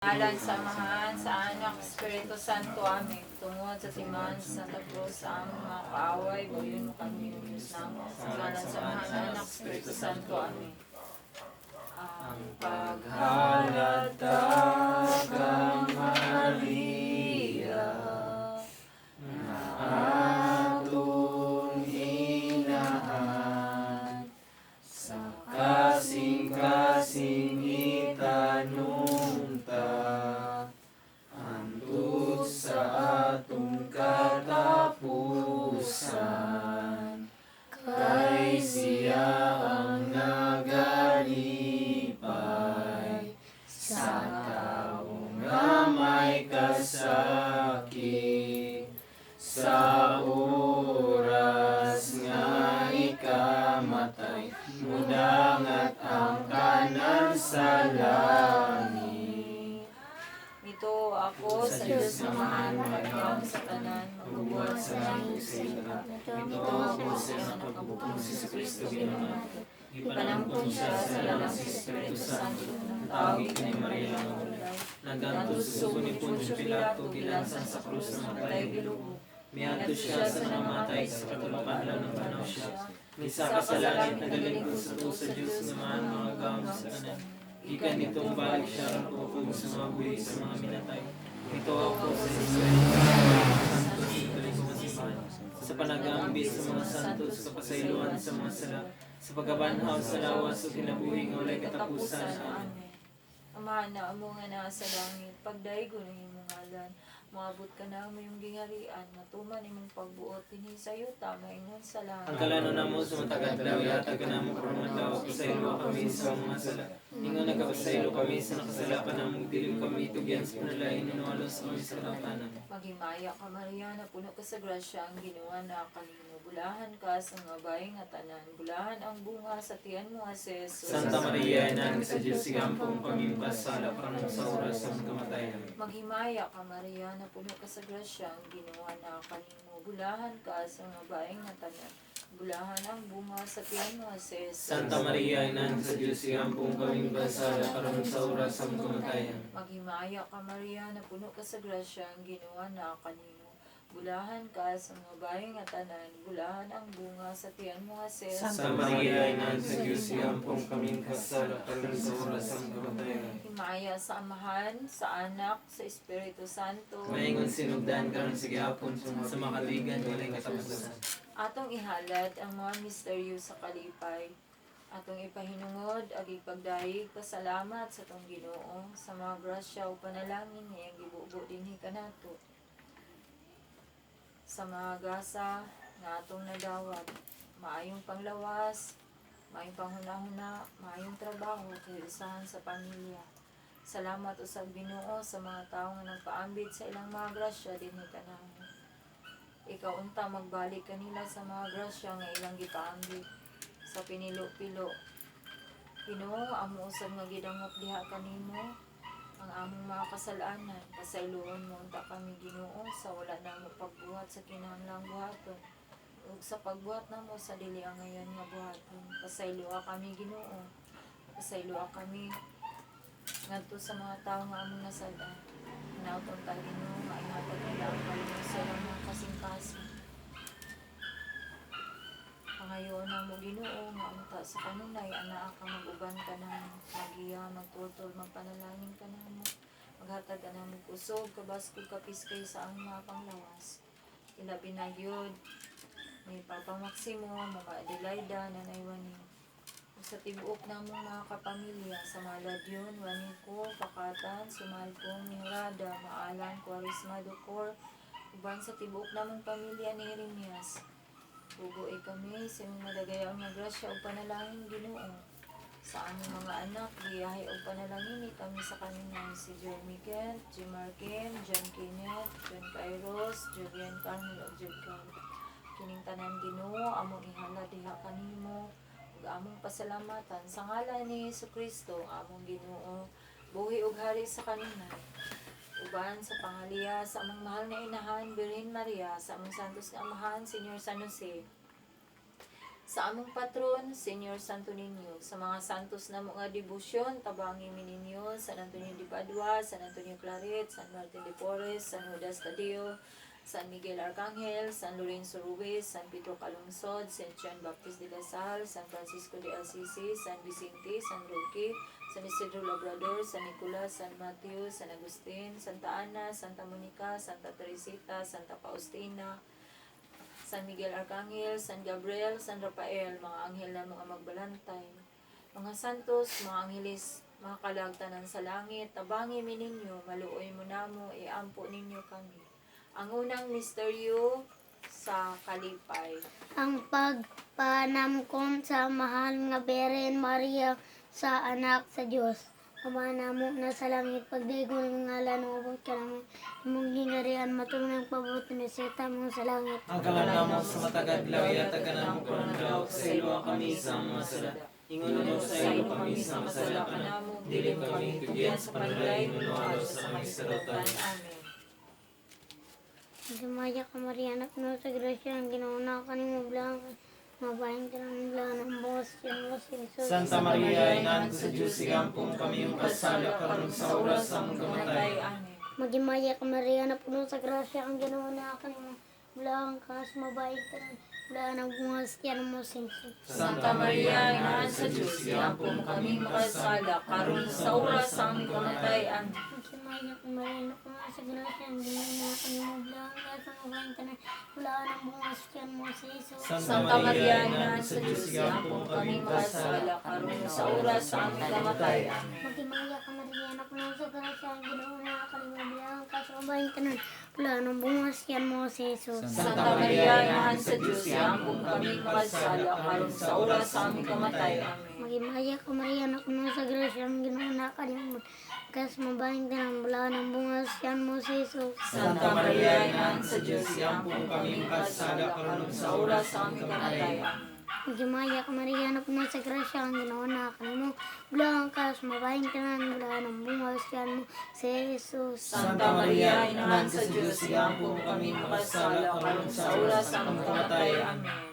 Ngalan sa Amahan, sa Anak, Espiritu Santo. Amen. Tungod sa timaan sa Santa Cruz, sa among mga kaaway, buyon mo kami, O Diyos namo. Sa ngalan sa Amahan, Anak, Espiritu Santo. Amen. Ang Paghalata ka, Maria, na atong inahan, sa kasing-kasing itanong ta, antud sa atong katapusan, kay siya ang nagalipay sa tao nga may kasakit sa oras nga ikamatay, mudangat ang kanan sa langit. Mituo ako sa Diyos Amahan, Makagagahom sa tanan, Magbubuhat sa langit sa ila. Mituo ako sa iyang nagkabukong si Kristo Ginoo nato. Gipanangkon siya sa lalang sa Espiritu Santo. Natawo gikan ni Maria nga ulay. Nagantos sa sugo ni Poncio Pilato, gilansan sa krus, namatay, gilubong. Miadto siya sa nangamatay, sa ikatulo ka adlaw nagbanhaw siya. Misaka sa langit, nagalingkod sa tuo sa Dios nga Amahan Makagagahom sa tanan. Gikan didto mobalik siya aron paghukom sa mga buhi sa mga minatay. Mituo ako sa Espiritu Santo, sa Katoliko nga simbahan, sa panag-aambit sa mga santo, sa kapasayloan sa mga sala, sa pagkabanhaw sa lawas ug kinabuhi nga walay katapusan. Amen. Amahan namo nga naa sa langit, pagdaygon ang imong ngalan, moabot kanamo imong gingharian, matuman imong pagbuot dinhi sa yuta maingon sa Ang langit. kalanon namo sa matag adlaw ihatag kanamo karong adlaw. Pasayloa kami sa among mga sala, ingon nagapasaylo kami sa nakasala kanamo. Dili mo kami tugyan sa panalain, iwalas kami sa kalawtanan. Maghimaya ka, Maria, napuno ka sa grasya, ang Ginoo naa kanimo. Bulahan ka sa mga babayi nga tanan, bulahan ang bunga sa tiyan mo nga si Jesus. Santa Maria, Inahan sa Diyos, igampong kami makasala, karon sa oras sa among kamatayan. Maghimaya ka, Maria, napuno ka sa grasya, ang Ginoo naa kanimo. Bulahan ka sa mga babayi nga tanan, bulahan ang bunga sa tiyan mo nga si Jesus. Santa Maria, Inahan sa Diyos, igampong kami makasala, karon sa oras sa among kamatayan. Maghimaya ka, Maria, napuno ka sa grasya, ang Ginoo naa kanimo. Bulahan ka sa mga babayi nga tanan, bulahan ang bunga sa tiyan mo nga si Jesus. Santa Maria, Inahan sa Diyos, igampong kami makasala, karon sa oras sa among kamatayan. Himaya sa Amahan, sa Anak, sa Espiritu Santo. Maingon sinugdan karon sa gihapon sa makatuigan walay katapusan. Atong ihalad ang mga misteryo sa kalipay. Atong ipahinungod ag ipagdayeg pasalamat sa atong Ginoo sa mga grasya ug panalangin nga iyang gibubo dinhi kanato. Sa mga gasa nga atong nadawat, maayong panglawas, maayong panghunahuna, maayong trabaho, kayusahan sa pamilya. Salamat usab, Ginoo, sa mga tawo nga nagpaambit sa ilang mga grasya dinhi kanamo. Ikaw unta magbalik kanila sa mga grasya nga ilang gipaambit sa pinilo-pilo. Ginoo, amo usab nga gidangop diha kanimo ang among mga kasalanan. Pasayloon mo unta kami, Ginoo, sa wala namo pagbuhat sa kinahanglang buhaton ug sa pagbuhat namo sa dili angayan nga buhaton. Pasayloa kami, Ginoo. Pasayloa kami ngadto sa mga tawo nga among nasad-an. Hinaut unta, Ginoo, nga ihatag nila ang kalinong sa ilang mga kasing-kasing. Pangayoon namo, Ginoo, nga unta sa kanunay anaa ka mag-uban kanamo, magiya, magtultol, magpanalangin kanamo, maghatag kanamo kusog, kabaskog, kapiskay sa among mga panglawas. Ilabi na gyud ni Papa Maximo, Mama Adelaida, Nanay Waning. Ug sa tibuok namong mga kapamilya sa Maladyon, Juanico, Pakatan, Sumalpong, Mihorada, Maalan, Quaresma, Ducor, uban sa tibuok namong pamilya ni Jeremias. Pugoi kami sa imong madagayaon nga grasya ug panalangin, Ginoo. Sa among mga anak, giyahi og panalangini kami sa kanunay, si Jeremy Kent, Jimar Kim, John Kenneth, John Kairos, Julian Carmel ug Jude Cal. Kining tanan, Ginoo, among ihalad diha kanimo ug among pasalamatan sa ngalan ni Hesus Kristo ang among Ginoo, buhi ug hari sa kanunay. Uban sa pangaliya sa among mahal na inahan, Birhen Maria, sa among santos nga amahan, Senyor San Jose, Sa among patron, Senyor Santo Niño, sa mga santos na mga debosyon, tabangi mi ninyo, San Antonio de Padua, San Antonio Claret, San Martin de Porres, San Judas Tadeo, San Miguel Arcangel, San Lorenzo Ruiz, San Pedro Calungsod, San Juan Baptist de la Salle, San Francisco de Assisi, San Vicente, San Roque, San Isidro Labrador, San Nicolas, San Mateo, San Agustin, Santa Ana, Santa Monica, Santa Teresita, Santa Faustina, San Miguel Arcangel, San Gabriel, San Rafael, mga anghel na mga magbalantay, mga santos, mga anghelis, mga kalagtanan sa langit, tabangi mi ninyo, maluoy mo namo, iampo ninyo kami. Ang unang misteryo sa kalipay. Ang pagpanamkom sa mahal nga Beren Maria sa anak sa Dios. Ama namo na sa langit, pagdaygon ang ngalan mo, abot ka namin. Imong gingarian, matulong ang pabuti ni Seta mo sa langit. Ang kalan namo sa matag adlaw, ihatag ka namo karon adlaw, pasayloa kami sa among mga sala. Ingon mo sa ilo kami sa masala ka namo, dili kami tugyan sa panulay, nuno sa kami sa rotan. Amen. Sumaya ka Maria, anak no sa grasya, ang Ginoo na kanimo blang mabahin ka ng blang ng boss, yan mo si Jesus. Santa Maria, Inahan sa Diyos, igampong kami yung kasala karon sa oras sa among kamatay. Amen. Magimaya ka Maria, na puno sa grasya, ang Ginoo na kanimo blang ka, mabahin ka ng blang ng bungas, yan mo si Jesus. Santa Maria, Inahan sa Diyos, iampo mo kaming makasala, karon sa oras sa aming kamatay. Amen. Magimaya ka Maria, na puno sa grasya, ang Ginoo na kanimo blang ka, mabahin ka ng blang ng bungas, yan mo si Jesus. Santa Maria, Inahan sa Diyos, iampo mo kaming makasala, karon sa oras sa aming kamatay. Amen. Magimaya ka Maria, na puno sa grasya, ang Ginoo na kanimo blang ka, mabahin ka ng blang ng bungas, yan mo si Jesus. Santa Maria, Inahan sa Diyos, iampo mo kaming makasala, karon sa oras sa aming kamatay. Amen. Magimaya ka Maria, na puno sa grasya, ang Ginoo na kanimo kas mabahin ka ng bula ng bungas, yan mo si Jesus. Santa Maria, Inahan sa Diyos, iampo mo kaming makasala, karon sa oras sa aming kamatay. Amen. Magimaya ka Maria, na puno sa grasya, ang Ginoo na kanimo bula kas mabahin ka ng bula ng bungas, yan mo si Jesus. Santa Maria, Inahan sa Diyos, iampo mo kaming makasala, karon sa oras sa aming kamatay. Amen.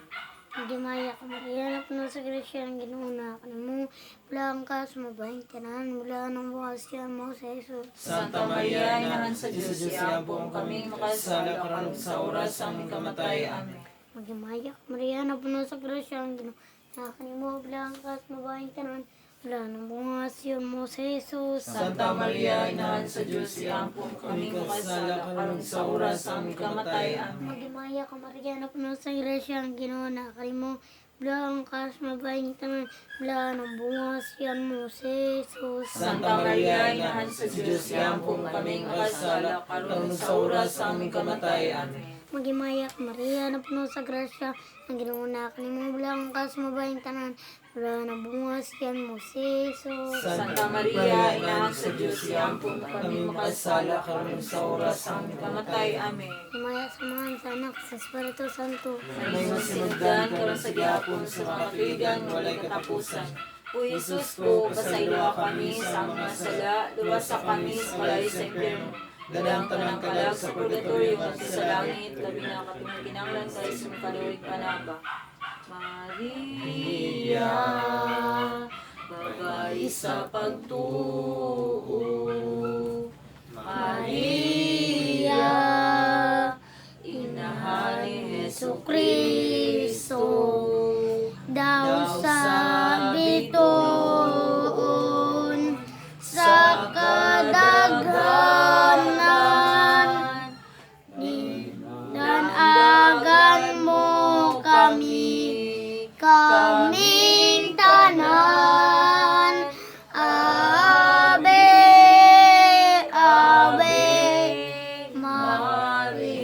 Magimaya ka Maria, na puno sa grasya, ang Ginoo na kanimo bula kas mabahin ka ng bula ng bungas, yan mo si Jesus. Santa Maria, Inahan sa Diyos, iampo mo kaming makasala, karon sa oras sa aming kamatay. Amen. Magimaya ka Maria, na puno sa grasya, ang Ginoo na kanimo bula kas mabahin ka ng bula ng bungas, yan mo si Jesus. Santa Maria, Inahan sa Diyos, iampo mo kaming makasala, karon sa oras sa aming kamatay. Amen. Magimaya ka Maria, na puno sa grasya, ang Ginoo na kanimo bulaang kas mabahin tanan, bula ng bungas, yan mo si Jesus. Santa Maria, Inahan sa Diyos, iampo mo kaming makasala, karon sa oras sa aming kamatay. Amen. Magimaya ka Maria, na puno sa grasya, ang Ginoo na kanimo bulaang kas mabahin tanan, bula ng bungas, yan mo si Jesus. Santa Maria, Inahan sa Diyos, iampo mo kaming makasala, karon sa oras sa aming kamatay. Amen. Himaya sa mga sa anak, sa Espiritu Santo. May masinugdan karon sa gihapon sa mga katuigan walay katapusan. O Jesus ko, pasayloa kami sa mga sala, luwasa kami sa kalayo sa impyerno. Dalang tanang kalag sa purgatorio ngadto sa langit, labi na katong kinahanglan kay sumkaluoy panaba. Maria, babae sa pagtuo. Maria, inahan ni Hesus Kristo daw sa bituon sa kadaghanan danagan mo kami, kaming tanan. Ave, Ave Maria.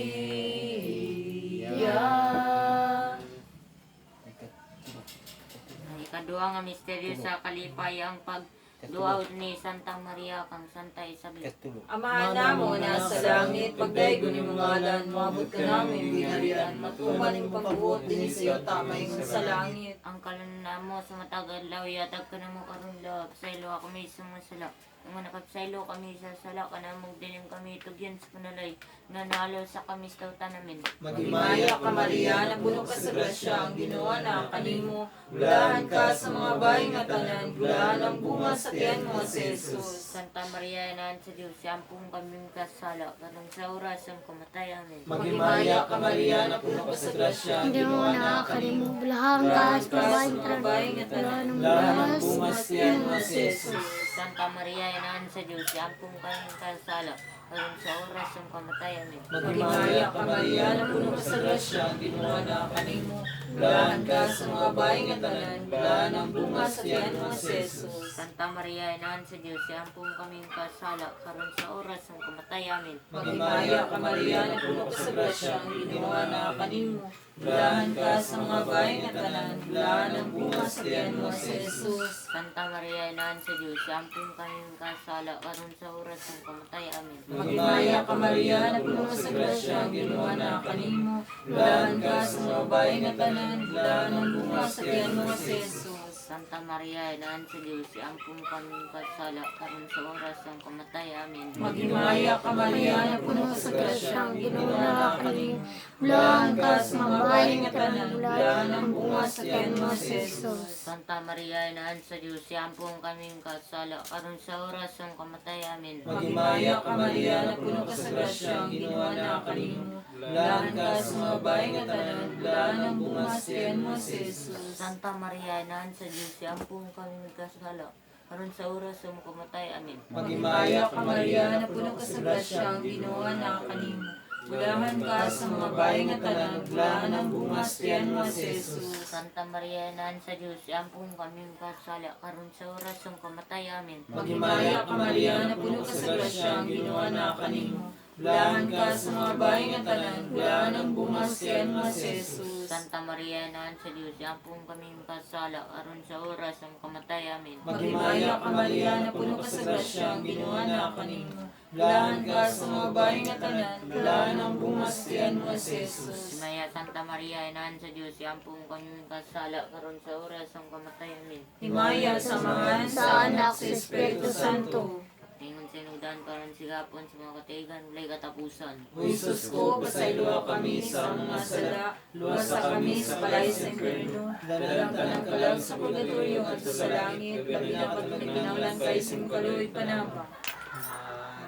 Ang ikaduha nga misteryo sa kalipay ang pagduaw ni Santa Maria kang Santa Isabel. Amahan namo na sa langit, pagdaygo ni mong ngalan, moabot ka namin gingharian, matuman imong pagbuot dinhi sa yuta mahimong sa langit. Ang kalan namo sa matag adlaw, ihatag kanamo karon love sa ilo kami sa mga sala. Nga nakapsaylo kami sa sala kanamong dilim kami tugyan sa panalay nga naalo sa kami sa namin. Maghimaya ka Maria, napuno ka sa grasya, ang Ginoo na kanimo. Bulahan ka sa mga bahay nga tanan, bulahan ang bunga sa tiyan mo si Jesus. Santa Maria, inahan sa Diyos, siyampong kaming kasala, karong sa oras ang kamatay. Amen. Maghimaya ka Maria, napuno ka sa grasya, ang Ang Ginoo Ginoo na na kanimo. kanimo. Bulahan ka sa Bulahan babae ka sa mga bahay nga nga tanan, tanan. bulahan ang bunga sa tiyan mo si Jesus. Santa Maria, inahan sa Diyos, siyampong kaming kasala, karong sa oras ang kamatay. Amen. Maghimaya ka Maria, napuno ka sa grasya, ang Ginoo na kanimo. Bulahan ka sa mga bahay nga tanan, bulahan ang bunga sa tiyan mo si Jesus. Santa Maria, inahan sa Diyos, siyampong kaming kasala, karon sa oras ang kamatay. Amen. Maghimaya ka Maria, napuno ka sa grasya, ang Ginoo na kanimo. Bulahan ka sa mga bahay nga tanan, bulahan ang bunga sa tiyan mo si Jesus. Santa Maria, inahan sa Diyos, siyampong kaming kasala, karon sa oras ang kamatay. Amen. Maghimaya ka Maria, napuno ka sa grasya, ang Ginoo na kanimo. Bulahan ka sa mga bahay nga tanan, bulahan ang bunga sa tiyan mo si Jesus. Santa Maria, inahan sa Diyos, siyampong kaming kasala, karon sa oras ang kamatay. Amen. Maghimaya ka Maria, napuno ka sa grasya, ang Ginoo na kanimo. Bulahan Bulahan ka sa mga bahay nga tanan, bulahan ang bunga sa tiyan mo si Jesus. Santa Maria, inahan sa Diyos, siyampong kaming kasala, karon sa oras ang kamatay. Amen. Maghimaya ka Maria, napuno ka sa grasya, ang Ginoo na kanimo. Bulahan ka sa mga bahay nga tanan, bulahan ang bunga sa tiyan mo si Jesus. Santa Maria, inahan sa Diyos, siyampong kaming kasala, karon sa oras ang kamatay. Amen. Maghimaya ka Maria, napuno ka sa grasya, ang Ginoo na kanimo. Bulahan ka sa mga bahay nga tanan, bulahan ang bunga sa tiyan mo si Jesus. Santa Maria, inahan sa Diyos, siyampong kaming kasala, karon sa oras ang kamatay. Amen. Maghimaya ka Maria, napuno ka sa grasya, ang Ginoo na kanimo. Bulahan ka sa mga bahay nga tanan, bulahan ang bunga sa tiyan mo si Jesus. Santa Maria, inahan sa Diyos, siyampong kaming kasala, karon sa oras ang kamatay. Amen. Maghimaya ka Maria, napuno ka sa grasya, ang Ginoo na kanimo. Bulahan ka sa mga bahay nga tanan, bulahan ang bunga sa tiyan mo si Jesus. Himaya Santa Maria, inahan sa Diyos, siyampong kaming kasala, karon sa oras ang kamatay. Amen. Himaya sa Amahan, sa Anak, sa Espiritu Santo. Ingon sa inudan, karon sigapon sa mga katigan, walay katapusan. O Jesus ko, pasayloa kami sa mga sala, luwasa kami sa palay sa impyerno, dalang tanang kalag sa purgatorio at sa langit, labi na pag nagkinahanglan kay simkaloy panabang.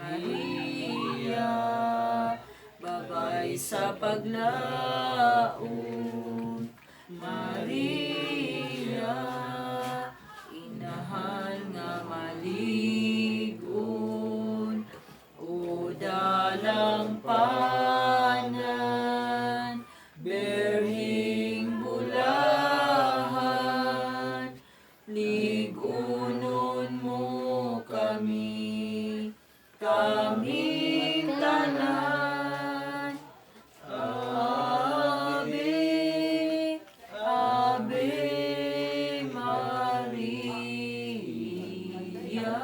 Maria, babay sa paglaon. Maria, inahan nga maligon. O dalang panan, berhing bulahan, ligunon mo kami, kaming tanan. Ave, Ave Maria.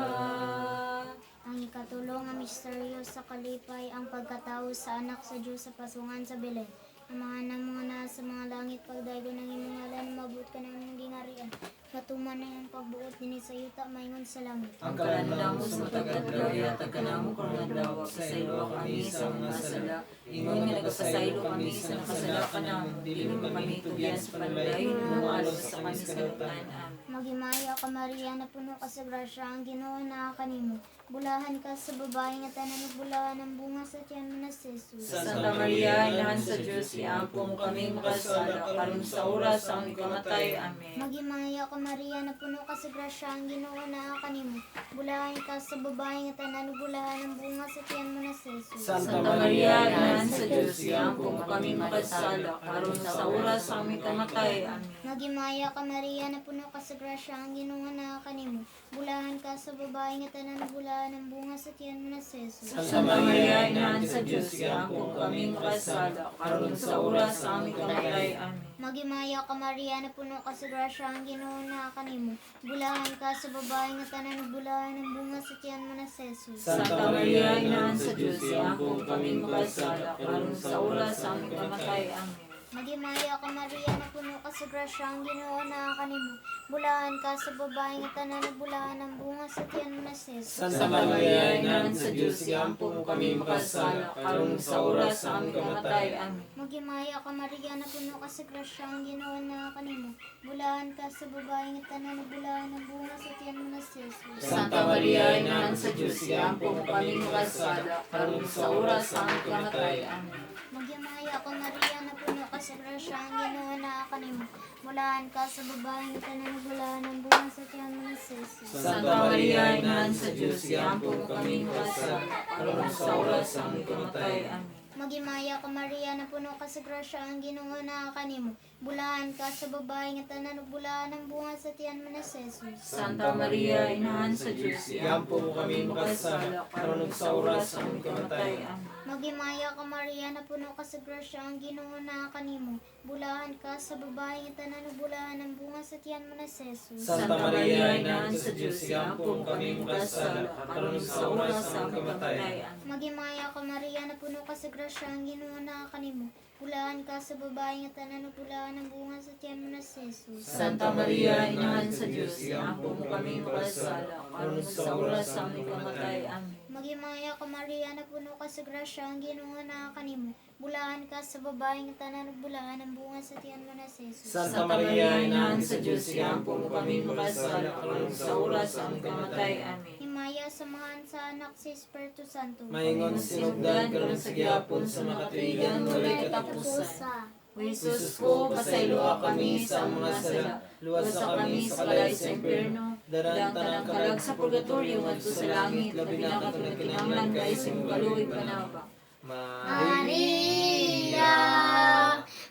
Ang ikatulo nga misteryo sa kalipay ang pagkatao sa anak sa Diyos sa pasungan sa Belen. Amahan ng mga nasa mga langit, pagdaygo ng imong ngalan, mabot ka ng imong gingarian. Matuman na imong pagbuot dinhi sa yuta maingon sa langit. Ang kalan namo sa matag adlaw yatag kanamo karong adlaw pasaylo kami sa mga sala ingon nga nagpasaylo kami sa nakasala kanamo dili mo kami tugyan sa panulay mo sa kami sa kalautan. Amen. Maghimaya ka Maria, napuno ka sa grasya, ang Ginoo naa kanimo. Bulahan ka sa babae nga tanan ug bulahan ang bunga sa tiyan mo na si Jesus. Santa Maria, inahan sa Diyos, iampo mo kami makasala karon sa oras sa aming kamatay. Amen. Maghimaya ka Maria, napuno ka sa grasya, ang Ginoo naa kanimo. Bulahan ka sa babae nga tanan ug bulahan ang bunga sa tiyan mo na si Jesus. Santa Maria, inahan sa Diyos, iampo mo kami makasala karon sa oras sa aming kamatay. Amen. Maghimaya ka Maria, napuno ka sa grasya, ang Ginoo naa kanimo. Bulahan ka sa babae nga tanan ug bulahan ang bunga sa tiyan mo na si Jesus. Santa Maria, inahan sa Diyos, iampo mo kami makasala karon sa oras sa aming kamatay. Amen. Maghimaya ka Maria, napuno ka sa grasya, ang Ginoo naa kanimo. Bulahan ka sa babae nga tanan ug bulahan ang bunga sa tiyan mo na si Jesus. Santa Maria, inahan sa Diyos, iampo mo kami makasala karon sa oras sa aming kamatay. Amen. Magimaya ka Maria, napuno ka sa grasya, ang Ginoo naa kanimo. Bulahan ka sa babae nga tanan, ug bulahan ang bunga sa tiyan mo na si Jesus. Santa Maria, Inahan sa Diyos, iampo mo kami makasala, karon sa oras sa aming kamatayan. Amen. Magimaya ka Maria, napuno ka sa grasya, ang Ginoo naa kanimo. Bulahan ka sa babae nga tanan, ug bulahan ang bunga sa tiyan mo na si Jesus. Santa Maria, Inahan sa Diyos, iampo mo kami makasala, karon sa oras sa aming kamatayan. Amen. Magyamaya ka Maria, napuno ka sa grasya, ang Ginoo naa kanimo. Bulahan ka sa babae nga tanan, ug bulahan ang bunga sa tiyan mo na si Jesus. Santa Maria, Inahan sa Diyos, iampo mo kami makasala, karon sa oras sa aming kamatayan. Amen. Magimaya ka Maria, napuno ka sa grasya, ang Ginoo naa kanimo. Bulahan ka sa babae nga tanan, ug bulahan ang bunga sa tiyan mo na si Jesus. Santa Maria, Inahan sa Diyos, Iampo mo kami makasala, karon sa oras sa aming kamatayan. Amen. Magimaya ka Maria, napuno ka sa grasya, ang Ginoo naa kanimo. Bulahan ka sa babae nga tanan, ug bulahan ang bunga sa tiyan mo na si Jesus. Santa Maria, Inahan sa Diyos, iampo mo kami makasala, karon sa oras sa aming kamatayan. Amen. Magimaya ka Maria, napuno ka sa grasya, ang Ginoo naa kanimo. Bulahan ka sa babae nga tanan, ug bulahan ang bunga sa tiyan mo na si Jesus. Santa Maria, Inahan sa Diyos, iampo mo kami makasala, karon sa oras sa aming kamatayan. Amen. Magimaya ka Maria, napuno ka sa grasya, ang Ginoo naa kanimo. Bulahan ka sa babae nga tanan, ug bulahan ang bunga sa tiyan mo na si Jesus. Santa Maria, Inahan sa Diyos, iampo mo kami makasala, karon sa oras sa aming kamatayan. Amen. Himaya samahan sa anak sa Espiritu Santo. Maingon sinugdan karon sa gihapon sa makatuigan walay katapusan. O Jesus ko, pasayloa kami sa among mga sala. Luwasa kami sa kalay sa impyerno. Dalang tanang kalag sa purgatorio ngadto sa langit, labi na katong nagkinahanglan kay sa imong kaluoy panabang. Maria,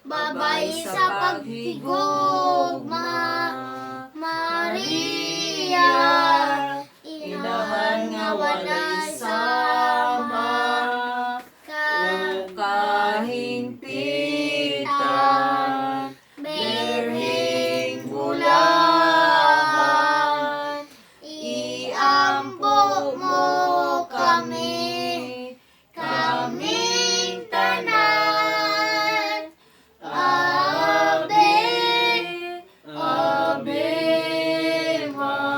babay sa paghigugma. Maria, inahan nga walay sama. Kahingpitan, Berhing bulan, iampo mo kami, kaming tanan. Ave, Ave Maria.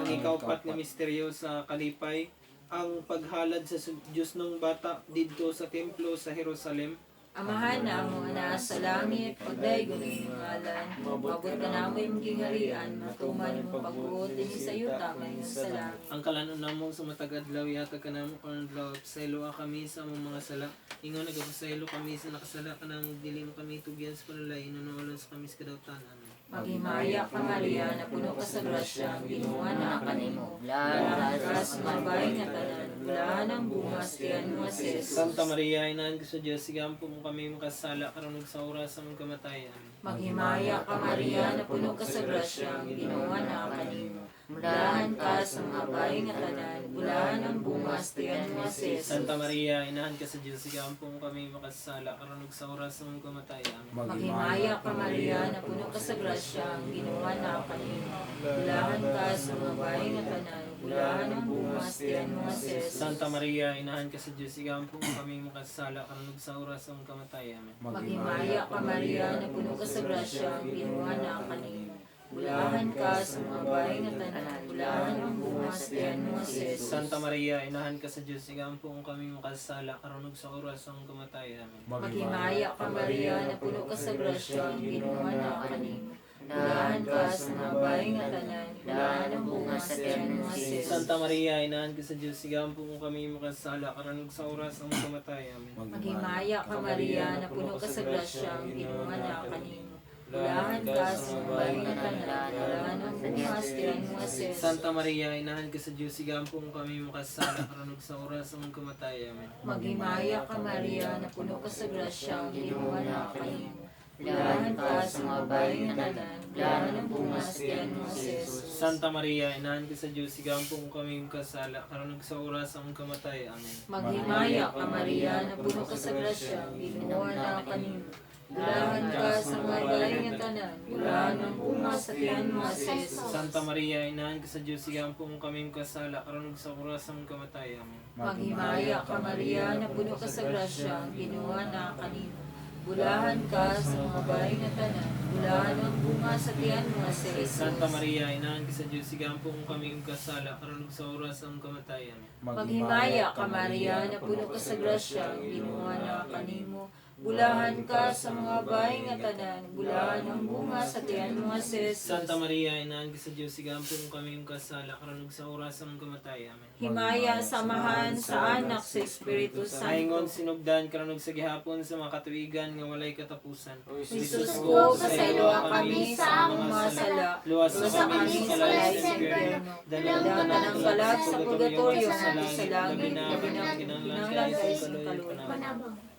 Ang ikaupat nga misteryo sa kalipay, ang paghalad sa Diyos ng bata didto sa templo sa Jerusalem. Amahan na amo nga naa sa langit, pagdaygon ang imong ngalan, maabot ka namo imong gingharian, matuman imong pagbuot dinhi sa yuta mayon sa langit. Ang kalanon namo sa matag adlaw ihatag kanamo karon adlaw, pasayloa kami sa among mga sala. Ingon nagapasaylo kami sa nakasala kanamo, dili mo kami tugyan sa panulay, inunulan sa kami sa kadawtan. Amen. Maghimaya ka Maria, napuno ka sa grasya, ang Ginoo naa kanimo. Bulahan ka sa mga babae nga tanan, bulahan ang bunga sa tiyan mo nga si Jesus. Santa Maria, inahan ka sa Diyos, igampo mo kami makasala karon ug sa oras sa among kamatayan. Amen. Maghimaya ka Maria, napuno ka sa grasya, ang Ginoo naa kanimo. Bulahan ka sa mga babae nga tanan, bulahan ang bunga sa tiyan mo nga si Jesus. Santa Maria, inahan ka sa Diyos, igampo mo kami makasala karon ug sa oras sa among kamatayan. Amen. Maghimaya ka Maria, napuno ka sa grasya, ang Ginoo naa kanimo. Bulahan ka sa mga babae nga tanan, bulahan ang bunga sa tiyan mo nga si Jesus. Santa Maria, inahan ka sa Diyos, igampo mo kami makasala karon ug sa oras sa among kamatayan. Amen. Maghimaya ka Maria, napuno ka sa grasya, ang Ginoo naa kanimo. Bulahan ka sa mga babae nga tanan, bulahan ang bunga sa tiyan mo nga si Jesus. Santa Maria, inahan ka sa Diyos, igampo mo kami makasala karon ug sa oras sa among kamatayan. Amen. Maghimaya ka Maria, napuno ka sa grasya, ang Ginoo naa kanimo. Bulahan ka sa mga babae nga tanan, bulahan ang bunga sa tiyan mo nga si Jesus. Santa Maria, inahan ka sa Diyos, igampo mo kami makasala karon ug sa oras sa among kamatayan. Amen. Maghimaya ka Maria, napuno ka sa grasya, ang Ginoo naa kanimo. Bulahan ka sa mga babae nga tanan, bulahan ang bunga sa tiyan mo nga si Jesus. Santa Maria, inahan ka sa Diyos, igampo mo kami makasala karon ug sa oras sa among kamatayan. Amen. Maghimaya ka Maria, napuno ka sa grasya, ang Ginoo naa kanimo. Bulahan ka sa mga babae nga tanan, bulahan ang bunga sa tiyan mo nga si Jesus. Santa Maria, inahan ka sa Diyos, igampo mo kami makasala karon ug sa oras sa among kamatayan. Amen. Maghimaya ka Maria, napuno ka sa grasya, ang Ginoo naa kanimo. Bulahan ka sa mga babae nga tanan, bulahan ang bunga sa tiyan mo nga si Jesus. Santa Maria, inahan ka sa Diyos, igampo mo kami kasala, karon ug sa oras sa among kamatayan. Amen. Maghimaya ka Maria, napuno ka sa grasya, ang Ginoo na kanimo. Bulahan ka sa mga babae nga tanan, bulahan ang bunga sa tiyan mo nga si Jesus. Santa Maria, inahan ka sa Diyos, igampo mo kami kasala, karon ug sa oras sa among kamatayan. Amen. Maghimaya ka Maria, napuno ka sa grasya, ang Ginoo na kanimo. Bulahan ka sa mga babae nga tanan, bulahan ang bunga sa tiyan mo nga si Jesus. Santa Maria, inahan ka sa Diyos, igampo mo kami kasala, karon ug sa oras sa among kamatayan. Amen. Himaya, samahan sa anak sa Espiritu Aingon Santo. sinugdan karon ug sa gihapon sa mga katuigan nga walay katapusan. Jesus ko, pasayloa kami sa among mga sala. Luwas Luwasa kami sa kalay sa impyerno. Dala tanang kalag sa purgatorio, sa langit, labi na kinahanglan kay sa kaluoy. Panabang.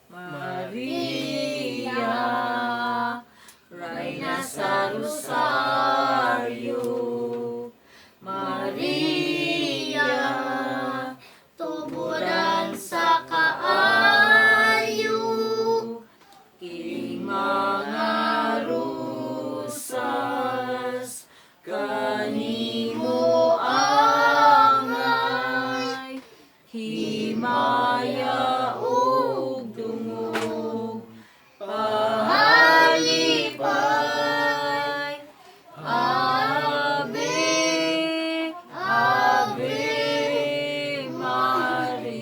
Maria, Reina sa Rosario, Maria, Tuburan sa kaayo, king mga rusas, kanimo angay, himaya ug dungog, pahalipay, Ave, Ave Maria.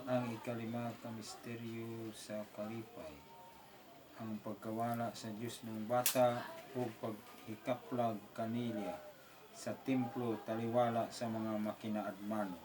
Ang ikalima ka misteryo sa kalipay, ang pagkawala sa Diyos ng bata o paghikaplag kanila sa templo taliwala sa mga makinaadmanon.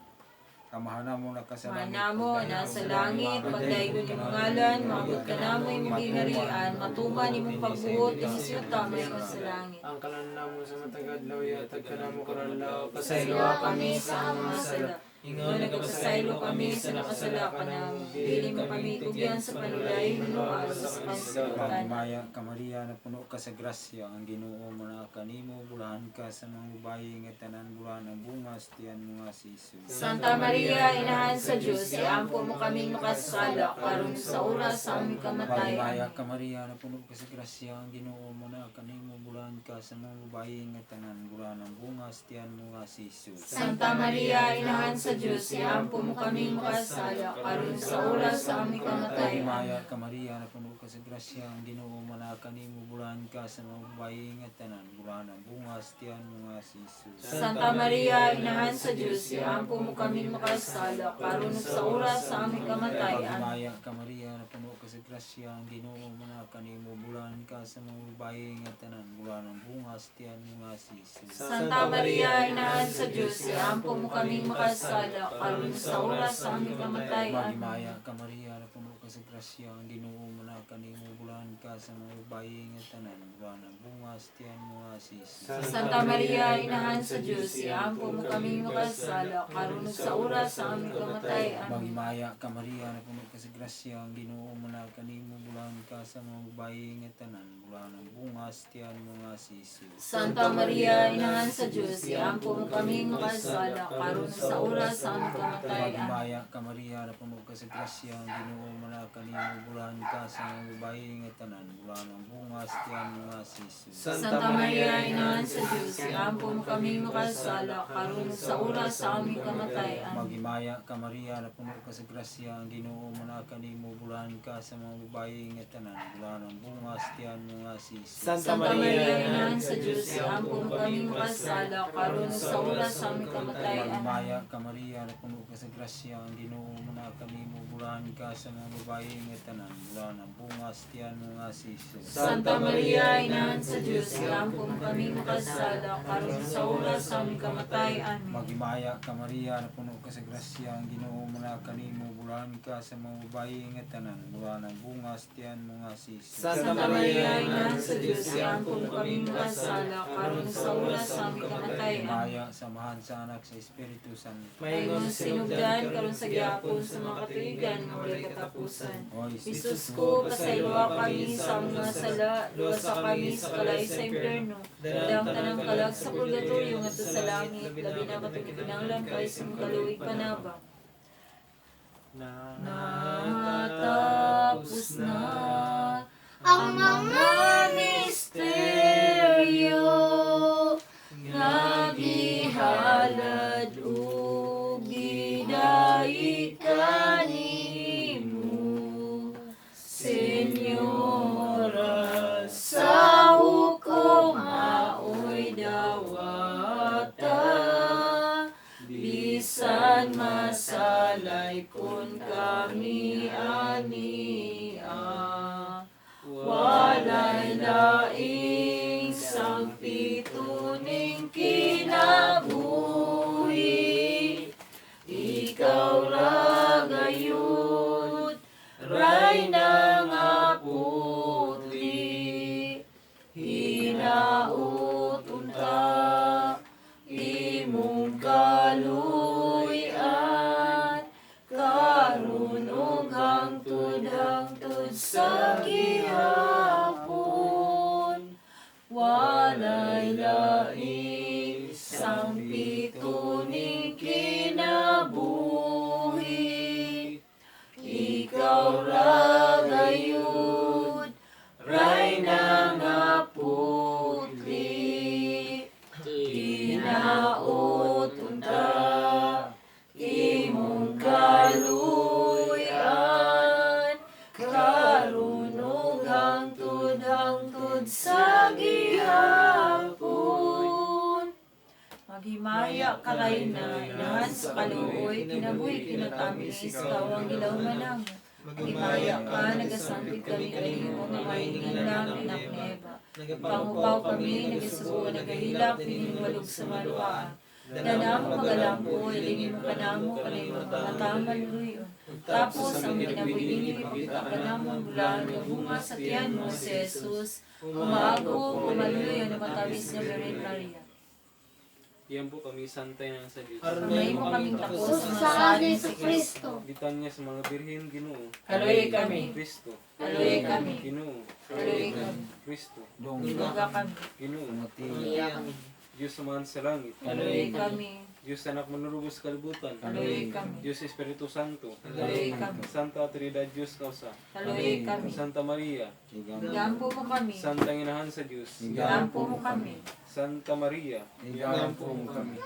Amahan namo na ka sa langit, Manamo na sa langit, pagdaygon imong ngalan, maabot ka namo imong gingharian, matuman imong pagbuot dinhi sa yuta mayon sa langit. Ang kalan namo sa matag adlaw ihatag kanamo karon adlaw. Pasayloa kami sa among mga sala. Ingon nagapasaylo kami sa nakasala kanamo. Dili mo kami tugyan sa panulay, hinual sa pansilutan. Maghimaya ka Maria, napuno ka sa grasya, ang Ginoo manaa kanimo, bulahan ka sa mga babayi nga tanan, bulahan ang bunga sa tiyan mo nga si Jesus. Santa Maria, inahan sa Diyos, iampo mo kaming makasala, karon sa oras sa aming kamatayan. Maghimaya ka Maria, napuno ka sa grasya, ang Ginoo manaa kanimo, bulahan ka sa mga babayi nga tanan, bulahan ang bunga sa tiyan mo nga si Jesus. Santa Maria, inahan sa Diyos, iampo mo kaming makasala, karon sa oras sa aming kamatayan. Maghimaya ka Maria, napuno ka sa grasya, ang Ginoo manaa kanimo, bulahan ka sa mga babayi nga tanan, bulahan ang bunga sa tiyan mo nga si Jesus. Santa Maria, inahan sa Diyos, iampo mo kaming makasala, karon sa oras sa aming kamatayan. Maghimaya ka Maria, napuno ka sa grasya, ang Ginoo manaa kanimo, bulahan ka sa mga babayi nga tanan, bulahan ang bunga sa tiyan mo nga si Jesus. Santa Maria, inahan sa Diyos, iampo mo kaming makasala, karon sa oras sa aming kamatayan. Maghimaya ka Maria, napuno ka sa grasya, ang Ginoo manaa kanimo, bulahan ka sa mga babayi nga tanan, bulahan ang bunga sa tiyan mo nga si Jesus. Santa Maria, inahan sa Diyos, iampo mo kaming makasala, karon sa oras sa aming kamatayan. Maghimaya ka Maria, napuno ka sa grasya, ang Ginoo manaa kanimo, bulahan ka sa mga babayi nga tanan, bulahan ang bunga sa tiyan mo nga si Jesus. Santa Maria, inahan sa Diyos, iampo mo kaming makasala, karon sa oras sa aming kamatayan. Maghimaya ka Maria, napuno ka sa grasya, ang Ginoo manaa kanimo, bulahan ka sa mga babayi nga tanan, bulahan ang bunga sa tiyan mo nga si Jesus. Santa Maria, inahan sa Diyos, iampo mo kaming makasala, karon sa oras sa aming kamatayan. Maghimaya ka Maria, napuno ka sa grasya, ang Ginoo manaa kanimo, bulahan ka sa mga babayi nga tanan, bulahan ang bunga sa tiyan mo nga si Jesus. Santa Maria, inahan sa Diyos, iampo mo kaming makasala, karon sa oras sa aming kamatayan. Maghimaya ka Maria, napuno ka sa grasya, ang Ginoo manaa kanimo, bulahan ka sa mga babayi nga tanan, bulahan ang bunga sa tiyan mo nga si Jesus. Santa Maria, inahan sa Diyos, iampo mo kaming makasala, karon sa oras sa aming kamatayan. Maghimaya ka Maria, napuno ka sa grasya, ang Ginoo manaa kanimo, bulahan ka sa mga babayi nga tanan, bulahan ang bunga sa tiyan mo nga si Jesus. Santa Maria, inahan sa Diyos, iampo mo kaming makasala, karon sa oras sa aming kamatayan. Himaya, samahan sa anak sa Espiritu Santo. Maingon sinugdan karon sa gihapon sa mga katuigan nga walay katapusan. O Jesus ko, pasayloa kami sa among mga sala, luwasa kami sa kalay sa impyerno, dalang tanang kalag sa purgatorio ngadto sa langit, labi na katong kinahanglan kay sa mga kaluoy panabang. Natapos na ang mga misteryo nga gihalad ug gidaig kanimo, Senyora, sa hukom aoy dawata, bisan masalay kun kami ania, walay laing sangpituning kinabuhi. Ikaw ra gayud, Rayna nga putli, hinaut unta imong kaluy-an karon ug hangtod hangtod sa gihapon. Walay laing sangpituning kinabuhi. Ikaw ra gayud, Rayna nga putli, hinaut unta imong kaluy-an karon ug hangtod hangtod sa gihapon. Maghimaya ka, Rayna, inahan sa kaluoy, kinabuhi, kinatamis, ikaw ang gilawman namo. Maghimaya ka, nagasangpit kami kanimo nga mahiningan lang, anak ni Eva. Pangupaw kami, nagasubo, nagahilak, pininwalog sa maluaan. Danamo magalampo, ilingin mo kanamo, kanay mga katamal luyon. Tapos ang kinabuhi ini, ipakita ka namo ang bulaan nga bunga sa tiyan mo, si Jesus. Umaago, umaluyon, matamis nga Birhen Maria. Yan po kami santay ng sa Diyos. Kamay mo kaming takos sa sa Jesu Kristo. Bitanya sa mga birhen, Ginoo. Kaloy kami. Kristo. Kaloy kami. Ginoo. Kaloy kami. Kristo. Duga kami. Ginoo. Iya kami. Diyos samahan sa langit. Kaloy kami. Diyos anak manurubos sa kalibutan. Kaloy kami. Diyos Espiritu Santo. Kaloy kami. Santa Trinidad Diyos Kausa. Kaloy kami. Santa Maria. Gampo mo kami. Santa Inahan sa Diyos. Gampo mo kami. Santa Maria. Igampo mo kami.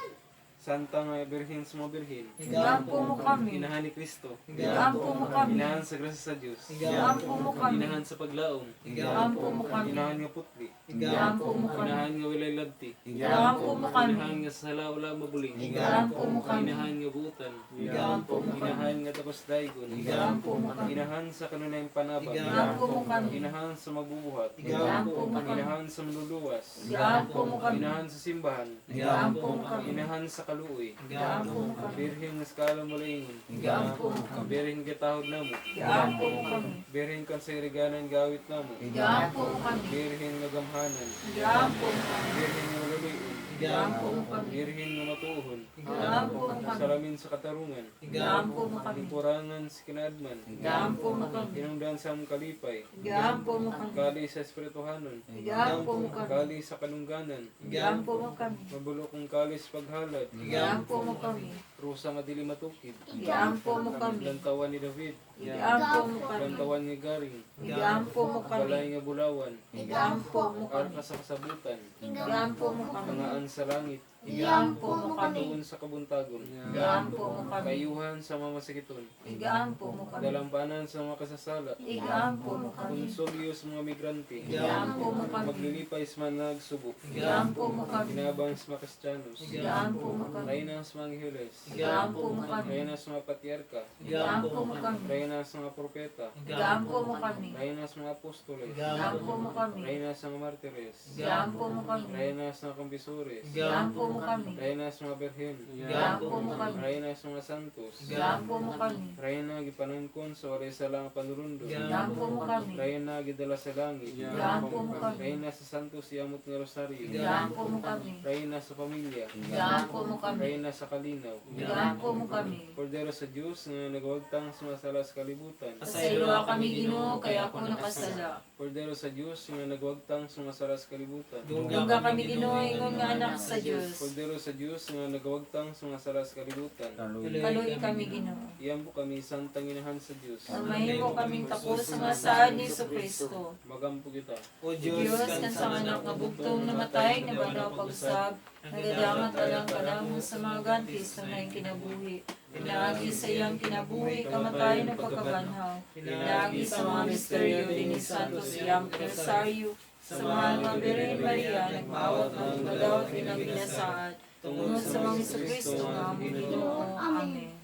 Santa nga Birhen sa mga birhen. Gampo mo kami. Inahan ni Kristo. Gampo mo kami. Inahan sa grasya sa Diyos. Gampo mo kami. Inahan sa paglaom. Gampo mo kami. Inahan nga putli. Gampo mo kami. Inahan nga walay labti. Gampo mo kami. Inahan nga sala wala mabuling. Gampo mo kami. Inahan nga buutan. Gampo mo kami. Inahan nga tapos daigon. Gampo mo kami. Inahan sa kanunayang panabang. Gampo mo kami. Inahan sa magbubuhat. Gampo mo kami. Inahan sa manluluwas. Gampo mo kami. Inahan sa simbahan. Gampo mo kami. Inahan sa kaluoy. Gampo mo kami. Birhen nga skala mula ingon. Gampo mo kami. Birhen gitahod namo. Gampo mo kami. Birhen kan sa iriganan gawit namo. Gampo mo kami. Birhen nga gamhanan. Gampo mo kami. Birhen nga maluluyon. Gampo mo kami. Birhen nga matuohon. Gampo mo kami. Salamin sa katarungan. Gampo mo kami. Lingkurangan sa kinaadman. Gampo mo kami. Hinungdan sa among kalipay. Gampo mo kami. Kali sa espirituhanon. Gampo mo kami. Kali sa kalungganan. Gampo mo kami. Mabulokong kali sa paghalad. Gampo mo kami. Rusa nga dili matukid. Gampo mo kami. Lantawan ni David. Gampo mo kami. Lantawan ni Garing. Gampo mo kami. Balay nga bulawan. Gampo mo kami. Arka sa kasabutan. Gampo mo kami. Kangaan sa langit. Gampo mo kami. Tuon sa kabuntagon. Gampo mo kami. Kayuhan sa mga masakiton. Gampo mo kami. Dalampanan sa mga kasasala. Gampo mo kami. Konsolyo sa mga migrante. Gampo mo kami. Maglilipay sa mga nagsubo. Gampo mo kami. Kinabang sa mga Kristiyanos. Gampo mo kami. Reyna sa mga angeles. Gampo mo kami. Reyna sa mga patriarka. Gampo mo kami. Reyna sa mga propeta. Gampo mo kami. Reyna sa mga apostoles. Gampo mo kami. Reyna sa mga martires. Gampo mo kami. Reyna sa mga kumbisores. Gampo mo kami. Reyna sa mga berhen. Gampo mo kami. Reyna sa mga santos. Gampo mo kami. Reyna gipanangkon sa walay salang panurundo. Gampo mo kami. Reyna gidala sa langit. Gampo mo kami. Reyna sa santos yamot nga rosaryo. Gampo mo kami. Reyna sa pamilya. Gampo mo kami. Reyna sa kalinaw. Gampo mo kami. Kordero sa Diyos nga nagwagtang sa mga sala sa kalibutan. Pasayloa kami, Ginoo, kay ako nakasala. Kordero sa Dios nga nagwagtang sa mga sala sa kalibutan. Dungga kami Ginoo, ingon nga anak sa Dios. Kordero sa Dios nga nagwagtang sa mga sala sa kalibutan. Kaluoy kami Ginoo. Iambo kami Santang Inahan sa Dios. Nga mahimo kaming takos sa mga saad ni Kristo. Magampo kita. O Dios, Diyos, kan sa anak nga bugtong namatay, nabanaw pag-usab, nagadamat alang kanamo sa mga ganti sa mga kinabuhi. Pinaagi sa iyang kinabuhi, kamatayon ug pagkabanhaw. Pinaagi sa mga misteryo dinhi Santo Siyang Rosario, sa mahal nga Birhen Maria, nagmaawat ng madawat pinaginasaad, tungod sa mga Hesus Kristo nga among Ginoo. Amen.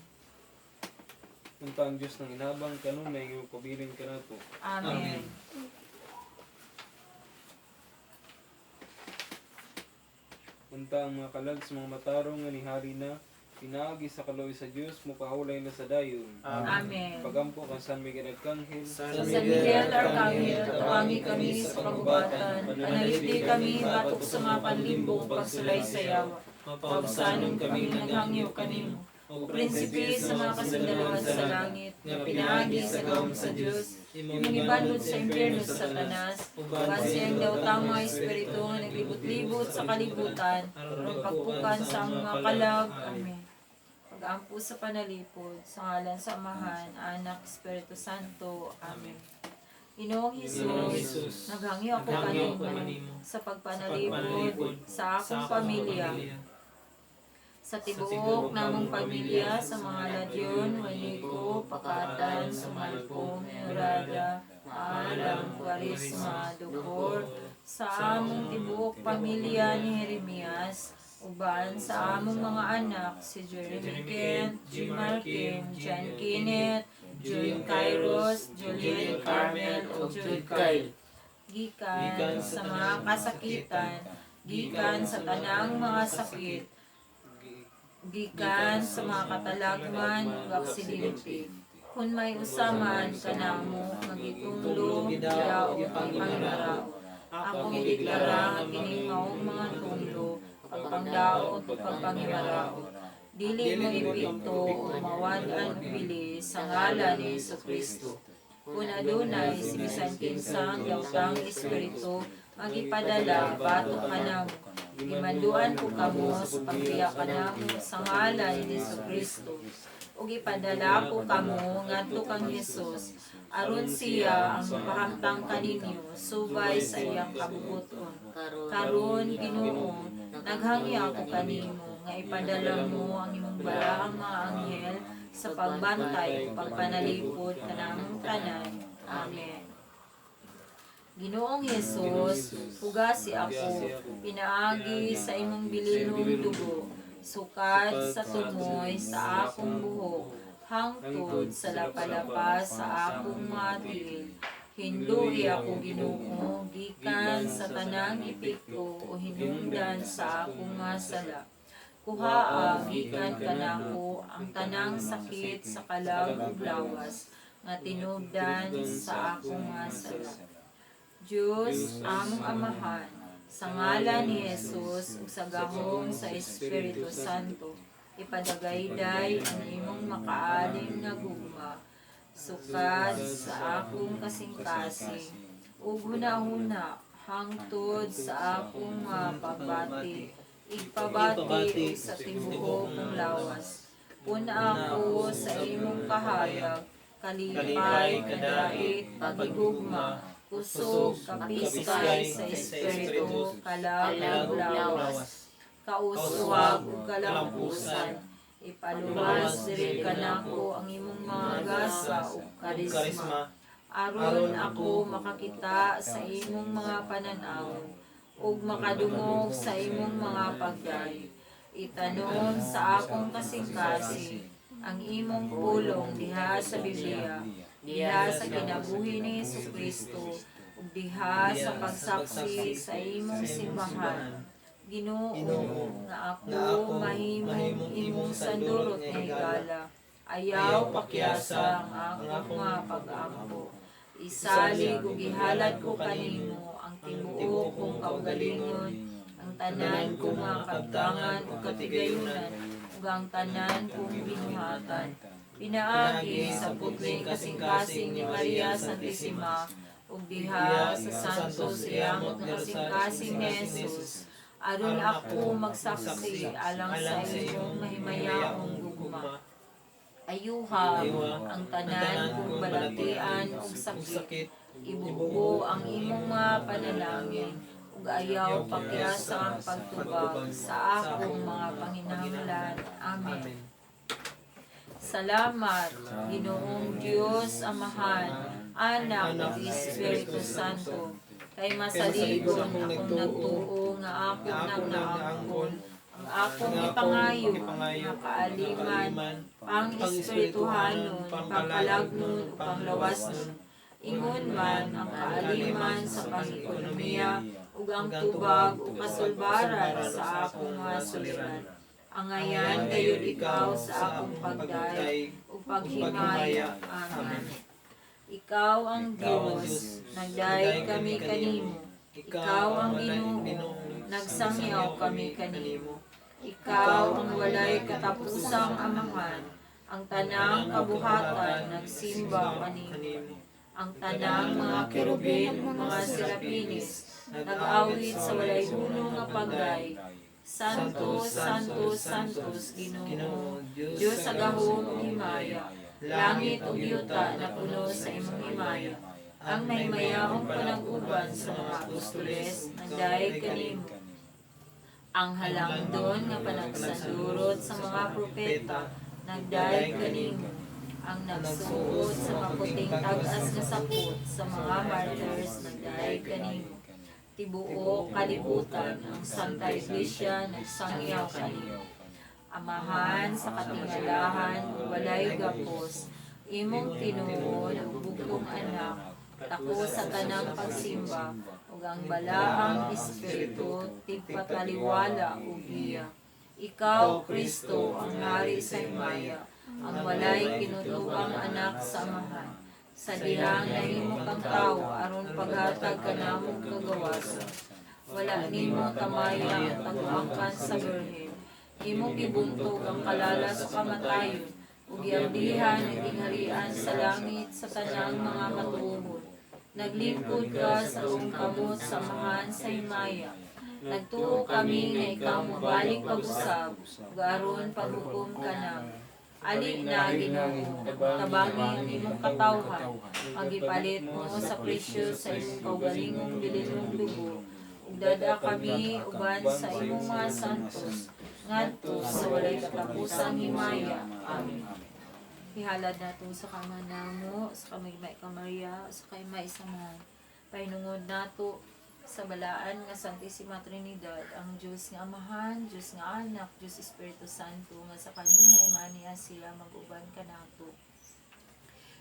Unta ang Dios ng inabang kanunay nga pabilin kanato. Amen. Unta ang mga kalag sa mga matarong nga nihari na pinaagi sa kaluoy sa Dios mopahulay na sa dayon. Amen. Pagampo kang San Miguel Arcangel, Sa San Miguel Arcangel, tuwangi kami sa kagubatan, panalipdi kami batok sa mga panlimbong pagsulay sa yawa. Paubsanon kami naghangyo kanimo. O prinsipe sa mga kasindaluhan sa langit, nga pinaagi sa gahom sa Dios, imong ibanlod sa impyerno sa Satanas, uban siyang daw tama espiritu nga naglibot-libot sa kalibutan, aron pagpukan sa among mga kalag. Amen. Pag-ampo sa panalipod, sa ngalan sa Amahan, Anak, Espiritu Santo. Amen. Ginoong Hesus, naghangyo ako kanimo sa pagpanalipod sa akong pamilya, sa tibuok namong pamilya, sa mga Ladyon, Juanico, Pakatan, Sumalpong, Murada, Maalam, Kwarisma, Dukor, sa among tibuok pamilya ni Jeremias, uban sa among mga anak, si Jeremy Kent, Jimar Kim, John Kenneth, June Kairos, Julian Carmel, ug Jude Kyle. Gikan sa mga kasakitan, gikan sa tanang mga sakit, gikan sa mga katalagman ug aksidente. Kung may usaman kanamo magitunglo, gidaot ug pangaraot. Akong ideklara nga kining maong mga tunglo, pagpangdaot ug pagpangimaraot. Dili mo epekto o mawad-an og bili sa ngalan ni Kristo. Kung adunay si bisan kinsang dawtang espiritu ang gipadala batok kanamo. Gimanduan ko kamo sa pagbiya kanamo sa ngalan ni Kristo. Ug ipadala ko kamo ngadto kang Hesus aron siya ang mapahamtang kaninyo subay sa iyang kabubut-on. Karon Ginoo, naghangyo ako kanimo nga ipadala mo ang imong balaang mga anghel sa pagbantay ug pagpanalipod kanamong tanan. Amen. Ginoong Hesus, pugasi ako, pinaagi sa imong bilinong dugo, sukad sa tumoy sa akong buhok, hangtod sa lapalapa sa akong mga tiil. Hinlui ako Ginoo, gikan sa tanang epekto o hinungdan sa akong mga sala. Kuhaa gikan kanako ang tanang sakit sa kalag ug lawas nga tinubdan sa akong mga sala. Diyos, among Amahan, sa ngalan ni Jesus ug sa gahom sa Espiritu Santo, ipadagayday ang imong makaalim nga gugma, sukad sa akong kasing-kasing, ug hunahuna hangtod sa akong mga pagbati, igpabati ug sa tibuok kong lawas. Pun-a ako sa imong kahayag, kalipay, kadait, paghigugma, kusog, kapiskay sa espiritu, kalag ug lawas, kauswag ug kalampusan. Ipaluwas diri kanako ang imong mga gasa ug karisma, aron ako makakita sa imong mga panan-aw ug makadungog sa imong mga pagdaig. Itanom sa akong kasing-kasing ang imong pulong diha sa Biblia, diha sa kinabuhi ni Hesukristo, ug diha sa pagsaksi sa imong simbahan. Ginoo, nga ako mahimong imong sandurot nga higala. Ayaw pakyasa ang akong mga pag-ampo. Isalig ug ihalad ko kanimo ang tibuok kong kaugalingon, ang tanan kong mga kabtangan ug katigayunan, ug ang tanan kong binuhatan. Pinaagi sa putling kasing-kasing ni Maria Santissima, Ug diha sa Santos Iyamot nga kasing-kasing ni Jesus, aron ako magsaksi alang sa imong mahimayaong gugma. Ayuha ang tanan kong balatian ug sakit, ibubo ang imong mga panalangin, ug ayaw pakyasa ang pagtubag sa akong mga panginahanglan. Amen. Salamat, Ginoong Dios Amahan, Anak ug Espiritu Santo, kay masaligon akong nagtuo nga ako nang naangkon ang akong gipangayo nga kaaliman, pang-espirituhanon, pangkalagnon ug panglawasnon, ingon man ang kaaliman sa pang-ekonomiya ug ang tubag ug kasulbaran sa akong mga suliran. Angayan gayud ikaw sa akong pagdayeg ug paghimaya. Amen. Ikaw ang Dios, nagdayeg kami kanimo. Ikaw ang Ginoo, nagsangyaw kami kanimo. Ikaw ang walay katapusang Amahan, ang tanang kabuhatan nagsimba kanimo. Ang tanang mga kerubin ug mga serapinis nag-awit sa walay hunong nga pagdayeg. Santo, Santo, Santos, Ginoo, Dios sa gahom ug himaya, langit ug yuta napuno sa imong himaya. Ang mahimayaong panag-uban sa mga apostoles nagdayeg kanimo. Ang halangdon nga panagsandurot sa mga propeta nagdayeg kanimo. Ang nagsuot sa maputing tag-as nga sapot sa mga martyrs nagdayeg kanimo. Tibuok kalibutan ang Santa Iglesia nagsangyaw kanimo. Amahan sa katingalahan ug walay gapos, imong tinuod ug bugtong Anak, tako sa tanang pagsimba, ug ang Balaang Espiritu tigpataliwala ug giya. Ikaw, Kristo, ang hari sa himaya, ang walay kinutobang Anak sa Amahan. Sa dihang nahimo kang tawo aron paghatag kanamong kagawasan. Wala nimo tamaya ang taguangkan sa birhen. Imong gibuntog ang kalala sa kamatayon ug giambihan ang gingharian sa langit sa tanang mga matuohon. Naglingkod ka sa tuong kamot sa Amahan sa himaya. Nagtuo kami nga ikaw mobalik pag-usab ug aron paghukom kanamo. Ali na, Ginoo, tabangi ang imong katawhan, magipalit mo sa presyo sa imong kaugalingong bilinong dugo, ug dad-a kami uban sa imong mga santos, ngadto sa walay katapusang himaya. Amen. Ihalad nato sa kama namo, sa kamigmay ka Maria, sa kay may samahan. Pahinungod nato sa balaan nga Santissima Trinidad, ang Diyos nga Amahan, Diyos nga Anak, Diyos Espiritu Santo, nga sa kanunay maaniya sila mag-uban kanato.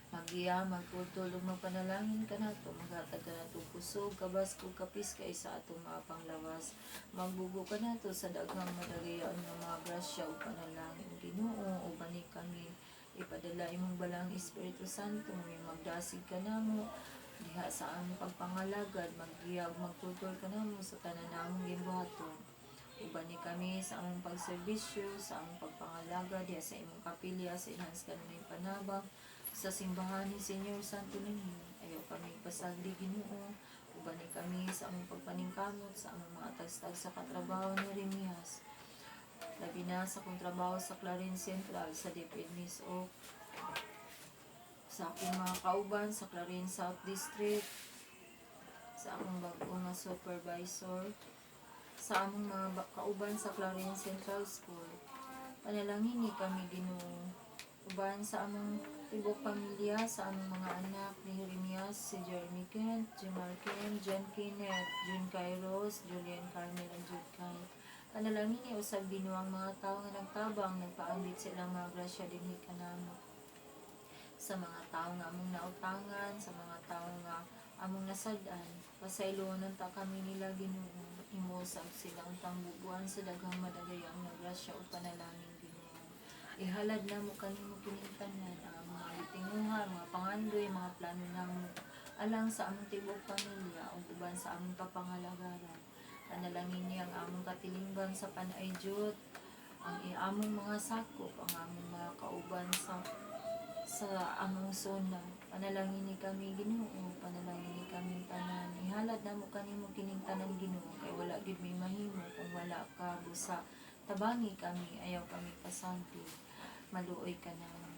Magiya, magtultol ug magpanalangin kanato, maghatag kanato kusog, kabaskog, kapis kay sa atong mga panglawas. Magbugo kanato sa daghang madagayaon nga mga grasya ug panalangin. Ginoo, ubani kami, ipadala imong Balaang Espiritu Santo, may magdasig kanamo diha sa among pagpangalagad, maggiya ug magtultol kanamo sa tanan namong gibuhaton. Ubani kami sa among pagserbisyo, sa among pagpangalagad diha sa imong kapilya, sa inhans kanunay panabang, sa simbahan ni Señor Santo Niño. Ayaw kami pasagdi, Ginoo. Ubani kami sa among pagpaningkamot, sa among mga tagstag sa katrabaho ni Remias. Labi na sa akong trabaho sa Clarin Central, sa DepEd Miss O, sa akong mga kauban sa Clarin South District, sa akong bag-o nga supervisor, sa among mga kauban sa Clarin Central School. Panalangin ni kami, Ginoo. Uban sa among tibok pamilya, sa among mga anak ni Jeremias, si Jeremy Kent, Jemar Kent, John Kenneth, June Kairos, Julian Carmel, and Jude Kyle. Panalangin ni usab, Ginoo, ang mga tao nga nagtabang, nagpaambit sa ilang mga grasya dinhi kanamo. Sa mga tao nga among nautangan, sa mga tao nga among nasad-an, pasayloon ta kami nila, Ginoo. Imo usab sila untang bubuan sa daghang madagayang nga grasya ug panalangin, Ginoo. Ihalad namo kanimo kining tanan, ang mga gitinguha, mga pangandoy, mga plano namo alang sa among tibuok pamilya ug uban sa among kapangalagaran. Panalangin niya ang among katilingban sa Panay Jud, ang among mga sakop, ang among mga kauban sa Sa among sona. Panalangin ni kami Ginoo, panalangin ni kami tanan. Ihalad namo kanimo kining tanan Ginoo kay wala gyud may mahimo kung wala ka busa. Tabangi kami, ayaw kami pasagdi. Maluoy ka namo.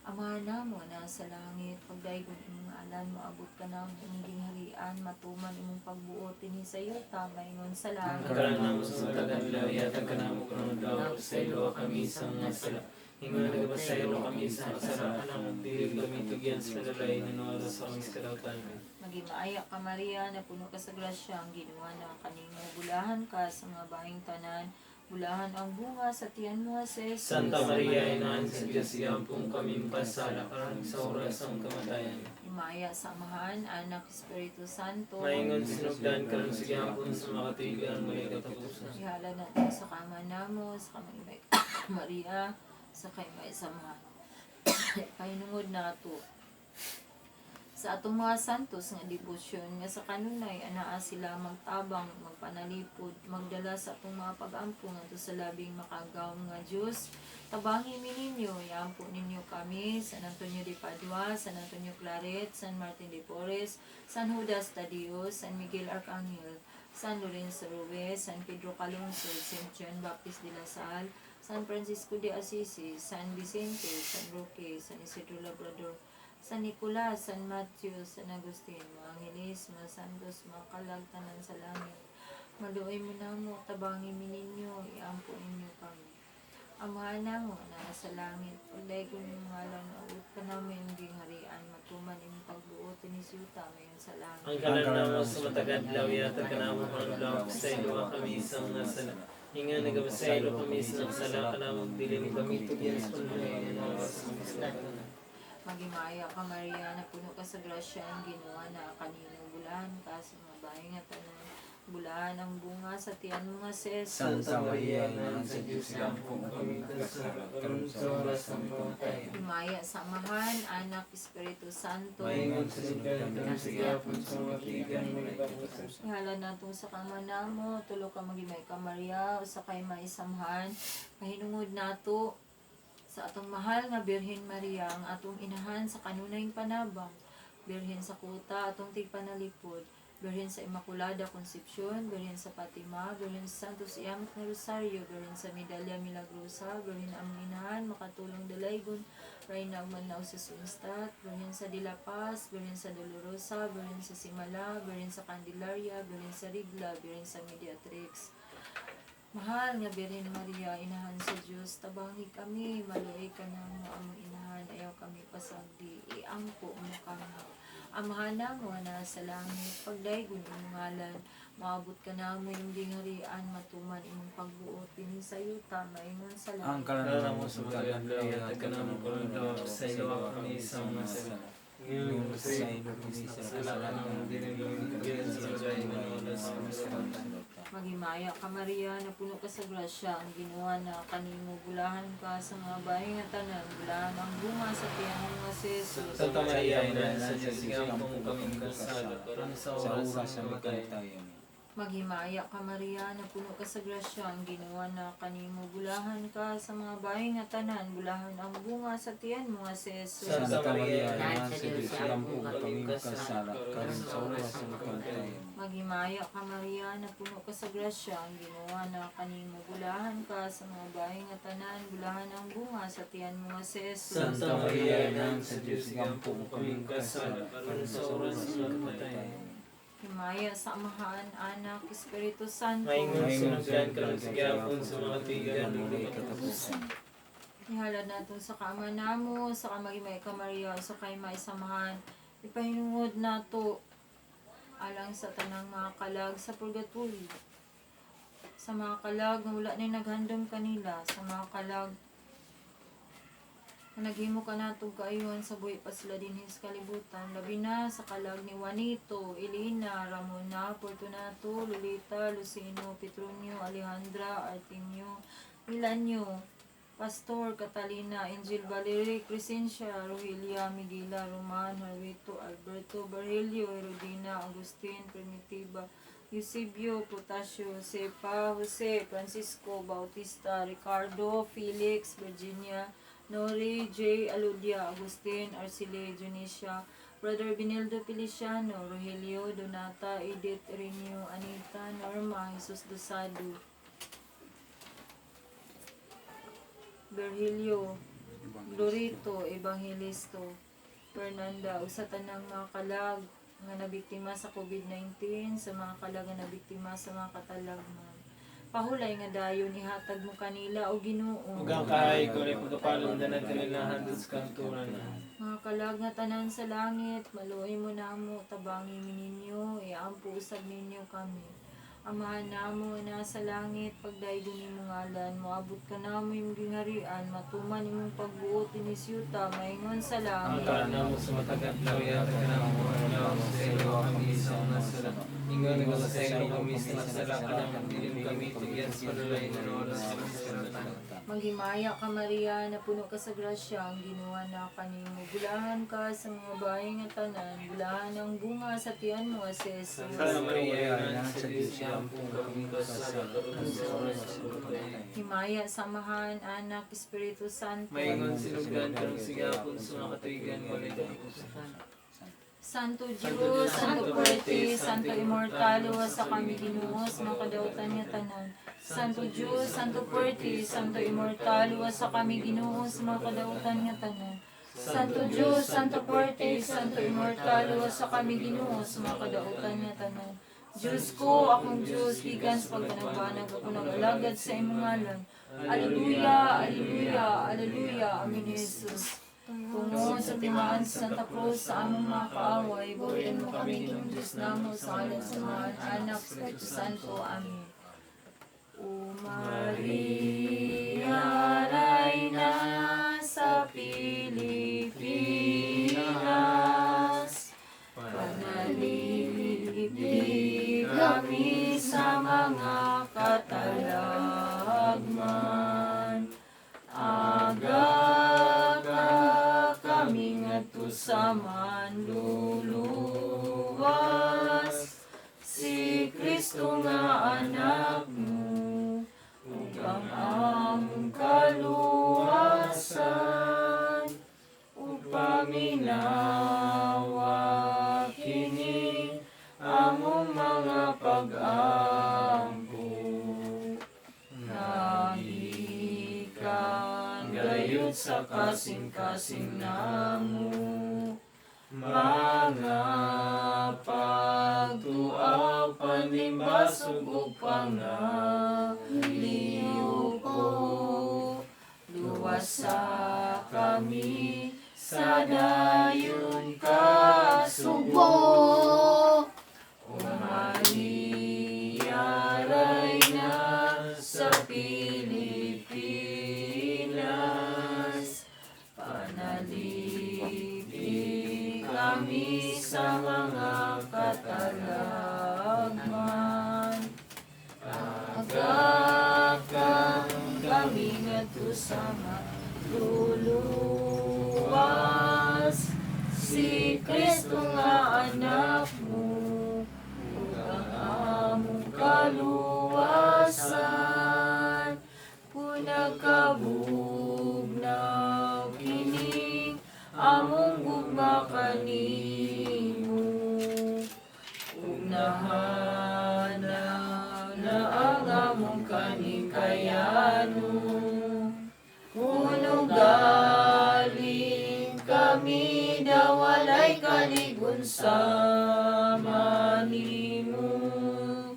Amahan namo na sa langit, pagdaygon imong ngalan, moabot ka namo imong gingharian, matuman imong pagbuot dinhi sa yuta maingon sa Ang langit. kalan namo sa matag adlaw, ihatag kanamo karong adlaw, pasayloa kami sa mga sala. Ingon nagapasaylo kami sa mga sala, kanamo dili kami tugyan sa panalay, nanuara sa kami sa kalautan. Magimaaya ka Maria, napuno ka sa grasya, ang Ginoo na kanimo, bulahan ka sa mga baing tanan, bulahan ang bunga sa tiyan mo, si Jesus. Santa Maria, Inahan sa Diyos, iampong kami pasala, karon sa oras ang kamatayan. Himaya sa Amahan, Anak, Espiritu Santo. Maingon sinugdan karon sa gihapon sa makatuigan walay katapusan. Ihala natin sa kama namo, sa kamay Maria, sa kay may samahan. Pahinungod nato sa atong mga santos nga debosyon nga sa kanunay anaa sila magtabang, magpanalipod, magdala sa atong mga pag-ampo ngadto sa labing makagawom nga Dios. Tabangi mi ninyo, iampo ninyo kami, San Antonio de Padua, San Antonio Claret, San Martin de Porres, San Judas Tadeo, San Miguel Arcangel, San Lorenzo Ruiz, San Pedro Calungsod, St. John Baptist de la Salle, San Francisco de Assisi, San Vicente, San Roque, San Isidro Labrador, San Nicolas, San Matthew, San Agustin, mga angeles, mga santos, mga kalag, tanan sa langit. Maluoy mo namo, tabangi mi ninyo, iampo ninyo kami. Amahan namo na sa langit, pagdaygon imong ngalan, awit ka namin gingharian, matuman imong pagbuot ni yuta mayon sa langit. Ang kalan namo sa matag adlaw, ihatag kanamo karong adlaw, pasayloa kami sa mga sala. Ingon nagapasaylo kami sa mga sala, kanamo dili mo kami tugyan sa panalay, nanuara sa kami sa kalautan. Magimaya ka Maria, napuno ka sa grasya ang Ginoo na kanino bulahan ka sa mga bahay nga tanan. Bulahan ang bunga sa tiyan mo nga si Jesus. Santa Maria, Inahan sa Diyos, iampong kami kasala, karon sa oras ng kamatayan. Himaya sa Amahan, Anak, Espiritu Santo. Maingon sinugdan karon sa gihapon sa makatuigan walay katapusan. Ihala natong sa kama namo, tulo ka magimay ka Maria, usa kay maisamhan. Pahinungod nato sa atong mahal nga Birhen Maria, ang atong inahan sa kanunayng panabang. Birhen sa kuta, atong tigpanalipod. Birhen sa Immaculada Concepcion, Birhen sa Fatima, Birhen sa Santos Iamot na Rosario, Birhen sa Medalya Milagrosa, Birhen among inahan, makatulong dalaygon, Reyna Manao sa Sunstat, Birhen sa De La Paz, Birhen sa Dolorosa, Birhen sa Simala, Birhen sa Candelaria, Birhen sa Rigla, Birhen sa Mediatrix. Mahal nga Birhen Maria, inahan sa Diyos, tabangi kami, maluoy ka namo among inahan, ayaw kami pasagdi, iampo mo kami. Amahan namo na sa langit, pagdaygon imong ngalan, maabot ka namo imong gingharian, matuman imong pagbuot dinhi sa yuta, maingon sa Ang langit. kalan Kalan namo namo sa sa matag matag adlaw, adlaw, ihatag ihatag kanamo kanamo karong karong adlaw, adlaw, pasayloa pasayloa kami kami sa sa mga mga sala. sala. Ingon Ingon nagapasaylo pasaylo kami kami sa sa sala, kasalanan, kanamo dili dili kami kami tugyan tugyan sa sa panalay, panalay, nanuara sa nanuara kami sa sa kami kalautan. sa kalautan. Maghimaya ka Maria, napuno ka sa grasya, ang Ginoo na kanimo bulahan ka sa mga bahay nga tanan, bulahan ang bunga sa tiyan mo nga si Jesus. Santa Maria, Inahan sa Diyos, iampong kami kasala, karon sa Sa oras oras ng ng kamatayan. kamatayan. Maghimaya ka Maria, napuno ka sa grasya, ang Ginoo na kanimo bulahan ka sa mga bahay nga tanan, bulahan ang bunga sa tiyan mo nga si Jesus. Santa Maria, Inahan Inahan sa Diyos, iampong kami kasala, karon sa oras ng kamatayan. Maghimaya ka Maria, napuno ka sa grasya, ang Ginoo na kanimo bulahan ka sa mga bahay nga tanan, bulahan ang bunga sa tiyan mo nga si Jesus. Santa Maria, Inahan sa Diyos, iampong kami kasala, karon sa oras ng kamatayan. Himaya sa Amahan, Anak, Espiritu Santo. Maingon sinugdan karon sa gihapon sa makatuigan walay katapusan. Ihalad nato sa kama namo, sa kamagimay ka Maria, sa kay maisamahan. Ipahinungod nato alang sa tanang mga kalag sa purgatorio. Sa mga kalag nga wala na naghandom kanila, sa mga kalag nga naghimo ka natong kaayuhan sa buhi pa sila dinhi sa kalibutan, labi na sa kalag ni Juanito, Elena, Ramona, Fortunato, Lolita, Lucino, Petronio, Alejandra, Artemio, Milanio, Pastor, Catalina, Angel Valerie, Crescencia, Rogelia, Miguela, Roman, Harvito, Alberto, Barhelio, Herodina, Agustin, Primitiva, Eusebio, Protasio, Josepa, Jose, Francisco, Bautista, Ricardo, Felix, Virginia, Nori J. Aludia, Agustin Arcile Dionisia, Brother Benildo Feliciano, Rogelio Donata, Edith Renio, Anita, Norma, Jesus Dosado, Berhilio, Glorito, Evangelisto, Fernanda, usa tanang mga kalag nga nabiktima sa COVID-19, sa mga kalag nga nabiktima sa mga katalagman. Pahulay nga dayon ihatag mo kanila o Ginoo. Ug ang kahay ko rin pagkapalong danan kanila hantod sa kanturan na. Mga kalag nga tanan sa langit, maluoy mo namo, tabangi mi ninyo, iampo usab ninyo kami. Amahan namo nga nasa langit, pagdaygon nimo ngalan, moabot ka namo imong gingharian, matuman imong pagbuot ini siyuta, maingon sa Ang langit. kaan namo sa matag adlaw ihatag kanamo adlaw sa ilo kami sa mga sala. Ingon nga sa ilo kami sa mga sala kanamo dili kami tugyan sa panulay na oras sa kasulatan. Maghimaya ka Maria, napuno ka sa grasya, ang Ginoo na kanimo. Bulahan ka sa mga bahay nga tanan, bulahan ang bunga sa tiyan mo, si Jesus. Santa Maria, Ina sa Diyos, iampong kami kasala karon sa oras sa pagkapatay. Himaya, Samahan, Anak, Espiritu Santo. Maingon sinugdan karong sigapon sa mga katuigan walay katapusan. Santo Diyos, Santo Fuerte, Santo Immortal, sa kami Ginoo sa mga kadautan nga tanan. Santo Diyos, Santo Fuerte, Santo Immortal, sa kami Ginoo sa mga kadautan nga tanan. Santo Diyos, Santo Fuerte, Santo Immortal, sa kami Ginoo sa mga kadautan nga tanan. Diyos ko, akong Diyos, gikan sa pagpanagbanag ako nag-alagad sa imong ngalan. Alleluia, Alleluia, Alleluia, Amen Jesus. Tungo sa timaan sa Santa Cruz sa among mga kaaway, buuin mo kami Ginoong Diyos namo sa ngalan sa mga Anak, Espiritu Santo. Amen. O Maria, Reyna sa Pilipinas, panalipig kami sa mga katalagman. Aga ka kami ngadto sa manluluwas, si Kristo nga anak mo, ug ang among kaluwasan, ug paminawa kini among mga pag-ampo. Nagikan gayud sa kasing-kasing namo, mga pagtuaw, panimbasog ug pangaliyuko. Luwasa kami sa dayon kasubo. O Maria, Reyna sa Pilipinas, panalipig kami sa mga katalagman. Aga ka kami ngadto sa manluluwas, si Kristo nga anak mo, ug ang among kaluwasan. Kung nagkabugnaw kining among gugma kanimo, ug nahanaw na ang among kanikayanon, kuno galing kami da walay kaligon sama nimo,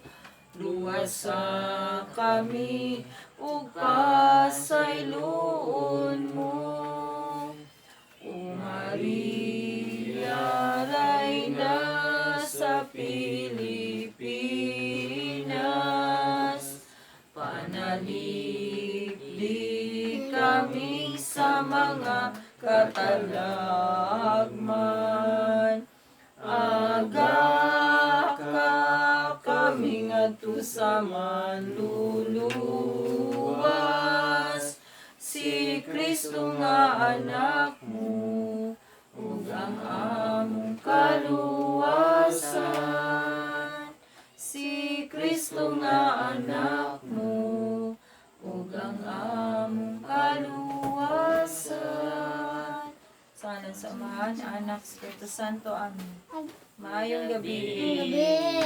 luwasa kami ug pasayloon mo. O Maria, Reyna sa Pilipinas, panalipig kami sa mga katalagman. Aga ka kami ngadto sa manluluwas, si Kristo nga anak mo, ug ang among kaluwasan. Si Kristo nga anak mo, ug ang among kaluwasan. Ngalan sa Amahan, Anak, Espiritu Santo. Amen. Maayong gabi. Gabi.